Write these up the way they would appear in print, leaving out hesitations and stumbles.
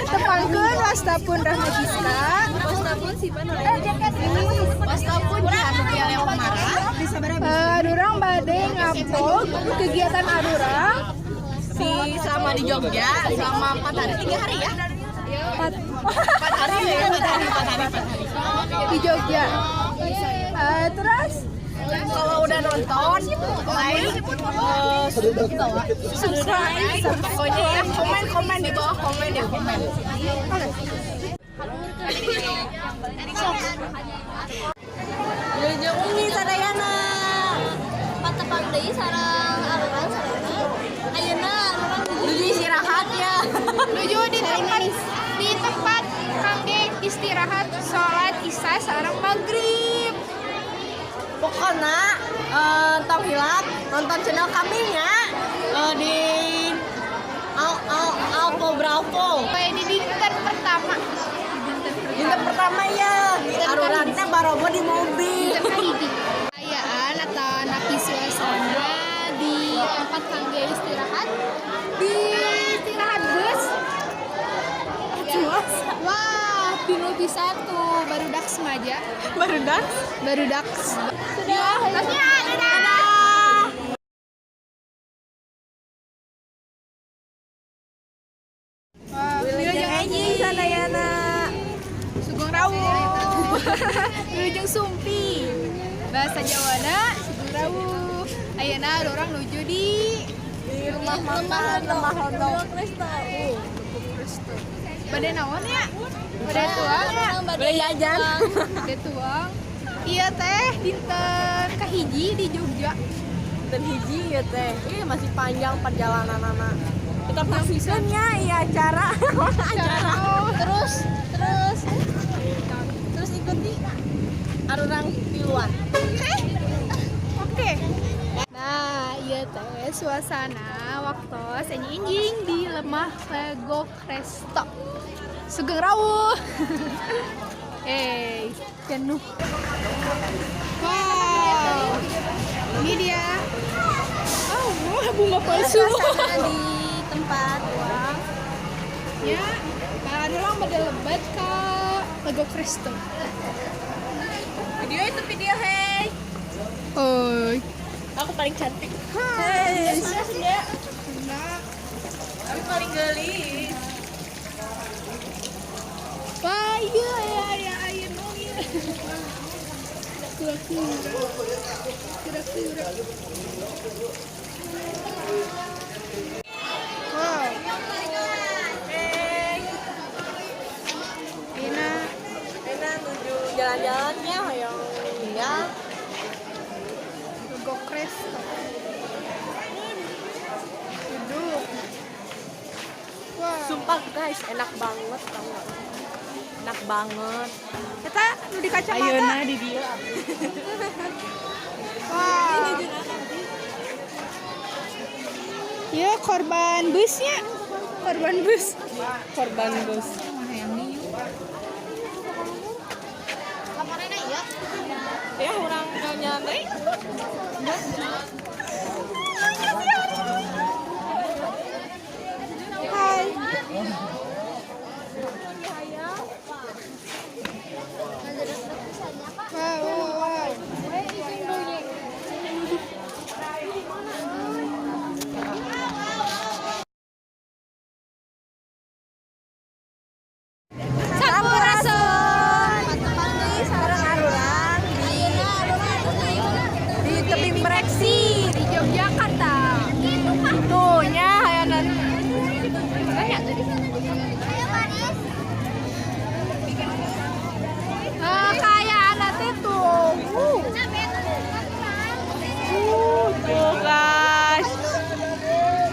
Tepangkeun, wasta pun Rahma Giska. Wasta pun Sipa Nuraini. Wasta pun Jihan Leo Mara. Arurang bade ngavlog kegiatan arurang Di selama di Jogja selama 4 hari 3 hari ya. 4 4 hari ya, 4 hari, 4 hari, 4 hari. Di Jogja. Terus Kalau udah nonton, like, subscribe, pokoknya ya komen komen di bawah, komen ya, komen. Wilujeng wengi sadayana. Patepang deui sareng arurang sadayana. Ayeuna arurang Nuju istirahat ya. Nuju di tempat kangge istirahat sholat isya sareng maghrib. Pokoknya tong hilap nonton channel kami nya, di Al Al Alpo Bravo. Ini dinten pertama. Dinten pertama ya. Arurang teh barobo di mobil. Dinten kahiji. Ayaan atau napi suasana di tempat kangge istirahat, di istirahat bus. Wah, pinuh bisa tuh barudak semaja. Barudak. Barudak. Sudah. Tasnya, dadah. Wah, wilujeng Enjing sadayana. Sugeng rawuh. Wilujeng sumping. Bahasa Jawana sugeng rawuh. Ayeuna urang nuju di Di rumah makan Lemah Lodok. Bade naon ya? Bade tuang ya? Beli jajan. Bade tuang. Iya teh, dinten kahiji di Jogja. Dinten hiji ya teh. Ih, masih panjang perjalanan anak. Tetap saksikan ya, iya acara. Acara. Terus terus Terus ikuti arurang tiluan. Oke. Nah, iya teh suasana waktu enjing di Lemah Legok Resto. Sugeng rawuh. Eh, jenuh. Wow. Ini dia. Oh, wah, bunga palsu. Suasana di tempat uang. Ya, nah, orang pada lebat ke Legok Resto. Video itu video, hey. Oh, Aku paling cantik. hai. Sudah. Nah. Aku paling gelis. Wah, iya, iya, iya, iya, no, iya. Kura-kura. Kura-kura. Wow. Hey. Ina, Ena nuju jalan-jalannya hoyong ya. Legok Resto. Duduk. Wow. Sumpah guys, enak banget tau gak? Enak banget. Kita nu di kacamata. Ayeuna di dia. Wow. Ya, korban busnya. Korban bus. Korban bus. Kamarana ieu. Ya, urang jalan-jalan deui. Hai. Wow, wow, wow. Sampurasun. Patepang deui Sareng arurang di tebing Breksi. Di Yogyakarta. Tuh nya hayana. Banyak. Ayo baris. Kayak anak itu. Tuh guys.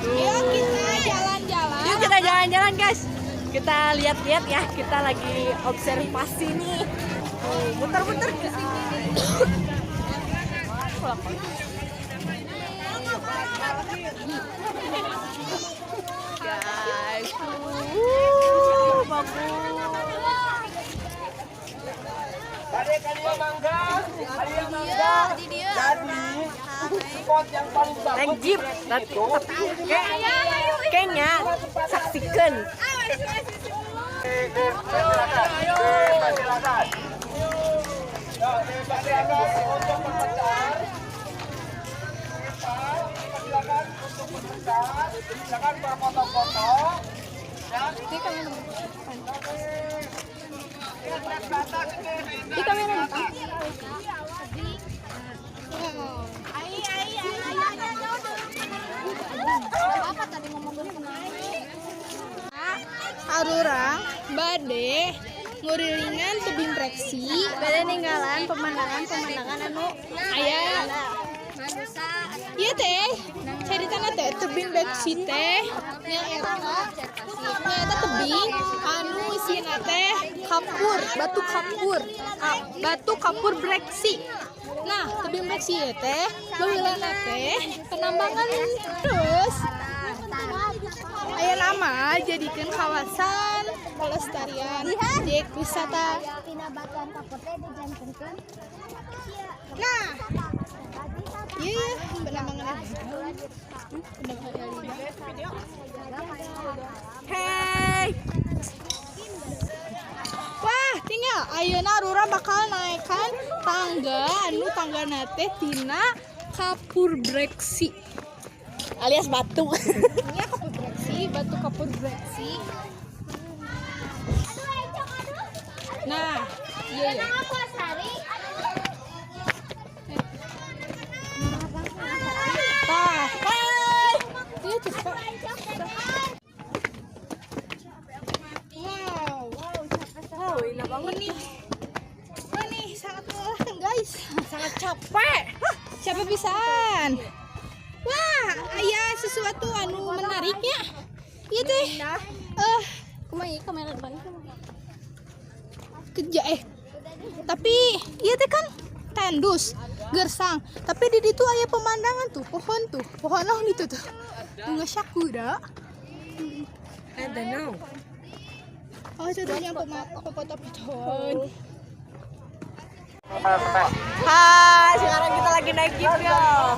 Yuk kita jalan-jalan. Yuk kita jalan-jalan guys. Kita lihat-lihat ya, kita lagi observasi nih. Tuh, muter-muter ke sini. Guys, bagus. Di dia. Spot yang paling bagus Naik jeep, nanti kayaknya saksikan. Dipersilakan. Dipersilakan untuk berpencar. Dipersilakan untuk berpencar. Silakan berfoto-foto. Di kamera depan. Apa tadi ngomong Arurang bade ngurilingan tebing breksi Bade ninggalan pemandangan-pemandangan anu aya ieu teh caritana teh tebing breksi teh nyaeta tebing anu isina teh kapur, batu kapur. Batu kapur breksi. Nah, tebing breksi ieu teh baheulana teh penambangan, terus aya nama jadikeun kawasan pelestarian objek wisata. Tina batuan kapur teh dijantenkeun. Nah, iya penambangan penambangan. Hey. Wah, tinggal ayeuna Rura bakal naikkan tangga anu tangga teh tina kapur breksi. Alias batu. Ini kapur breksi, batu kapur breksi. Nah, iya iya. Tah, hai. Iya cepat. Wow, Oh, indah banget. Ini sangat melelahkan, guys, sangat capek. Capek pisan. Wah, aya sesuatu anu menariknya. Iya teh. Kumaha ieu kamera depan? Kerja tapi iya teh kan tandus gersang, tapi di ditu aya pemandangan tuh pohon naon itu tuh, bunga sakura. Danau. Oh, itu tuh yang foto-foto. Hai, sekarang kita lagi naik jeep ya.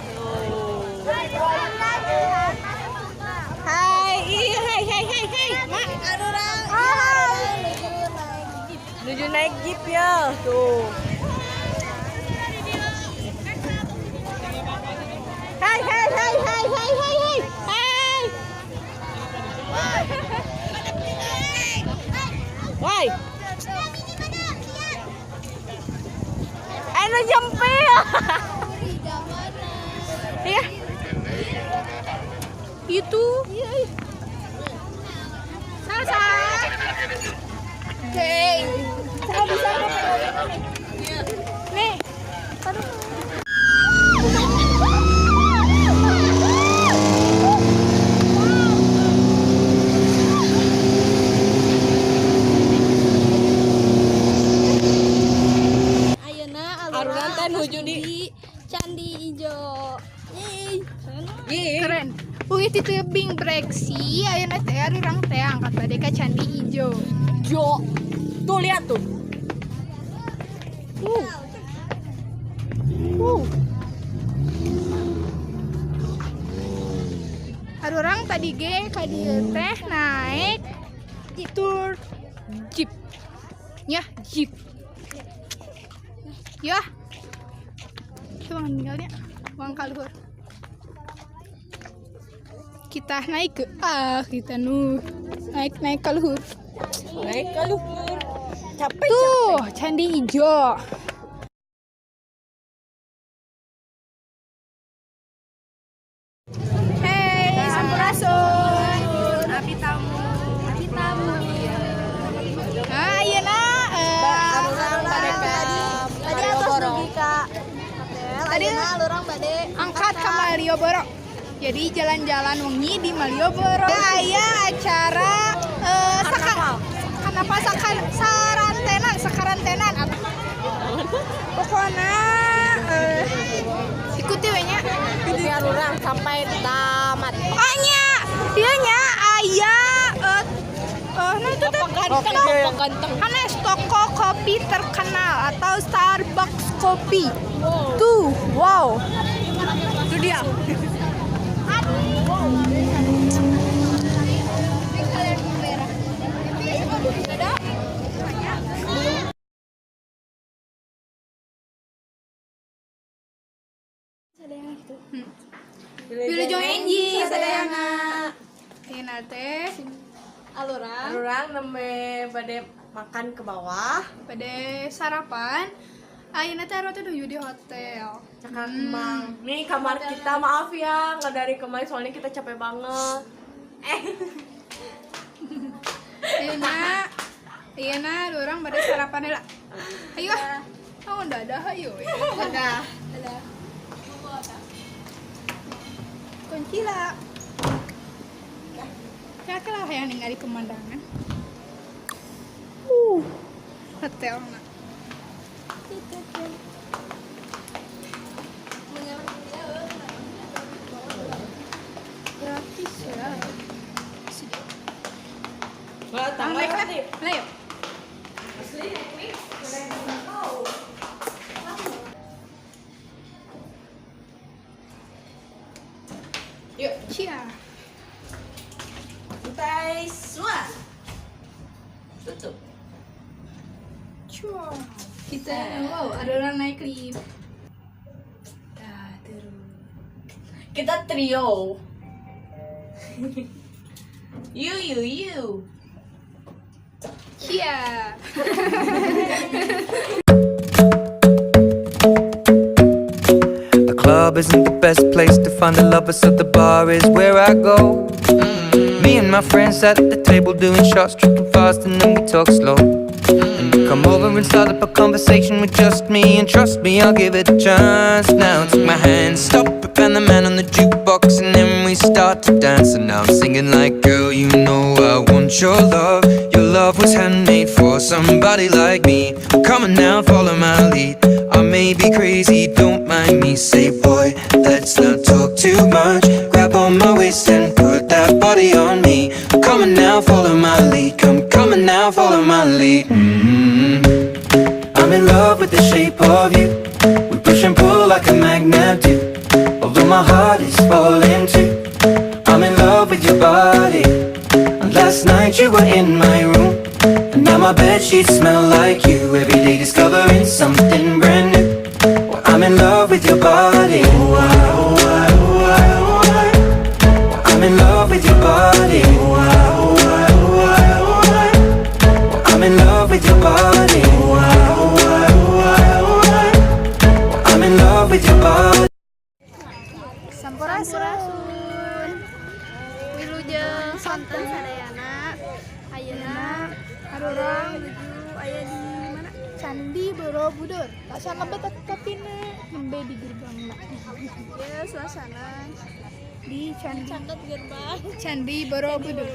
Hai, iya, hai, hai, hai, hai, mak. Hai. Menuju naik jeep ya. Tuh. Hai, hai, hai, hai, hai, hai, hai, hai. Woi. Anu jempil. Iya. Itu. Iya, iya. Salsa. Oke. Saya bisa nih. Ayeuna Aruran teh nuju di Candi Ijo. Yeay. Yeay. Keren. Uih di tebing breksi ayeuna teh arurang teh angkat bade ka Candi Ijo. Jo. Tuh lihat tuh. Arurang tadi ge ka dieu teh naik tour jeep. Ya, jeep. Ya. Coba tinggalnya uang kaluhur. Kita naik ke kita nu naik naik kaluhur. Naik ke luhur. Capek. Tuh, Candi Ijo. Hey, sampurasun. Abi tamu. Abi tamu. Ah, iya nah. Arurang bade ka Tadi atos dugi ka hotel. Tadi Ayeuna arurang bade angkat ke Malioboro. Jadi jalan-jalan wengi di Malioboro. Aya acara kenapa sarantenan, sekarantenan. Pokoknya ikuti we nya. Ikuti arurang sampai tamat. Pokoknya dia nya aya nah itu teh Toko ganteng. Hanes toko kopi terkenal atau Starbucks kopi. Tuh, wow. Itu dia. Dadah. Wilujeng enjing sadayana. Ayeuna teh Alurang. Urang nembe bade makan ke bawah. Bade sarapan. Ayeuna teh arwah teh nuju di hotel. Cakar Kemang. Nih kamar kita, maaf ya nggak dari kemarin soalnya kita capek banget. Ayeuna ayeuna urang bade sarapan heula. Ayo. Oh, dadah ayo. Dadah. Dadah. Kunci lah. Ya lah yang ningali pemandangan. Hotel na. Gratis ya. Sudah. Wah, Naik lah. Ayo. Yuk. Cia. Lantai semua. Tutup. Cua. Kita wow, ada orang naik lift. Dah terus. Kita trio. You you you. Cia. The club isn't the best place to find a lover, so the bar is where I go. Me and my friends at the table doing shots, tripping fast, and then we talk slow. And you come over and start up a conversation with just me, and trust me, I'll give it a chance. Now take my hand, stop it, and the man on the jukebox, and then we start to dance. And now I'm singing like, girl, you know I want your love. Your love was handmade for somebody like me. Come on now, follow my lead. I may be crazy, don't mind me. Say, boy, let's not talk too much. Grab on my waist and put that body on me. Come on now, follow my lead. Come on now, follow my lead. I'm in love with the shape of you. We push and pull like a magnet do. Although my heart is falling too. I'm in love with your body. And last night you were in my room. And now my bedsheets smell like you. Every day discovering something brand new. Well, I'm in love with your body. Oh, I, oh, I, oh, I, oh, I. Well, I'm in love with your body. Oh, I, oh, I, oh, I, oh, I. Well, I'm in love with your body. Oh, I, oh, I, oh, I, oh, I. Well, I'm in love with your body. Sampurasun. Wilujeng sonten sadayana. Ayeuna Arurang nuju aya di mana? Candi Borobudur. Tak sama lebet tapi nembe di gerbang lah. Ya, suasana Di Candi caket gerbang. Candi Borobudur.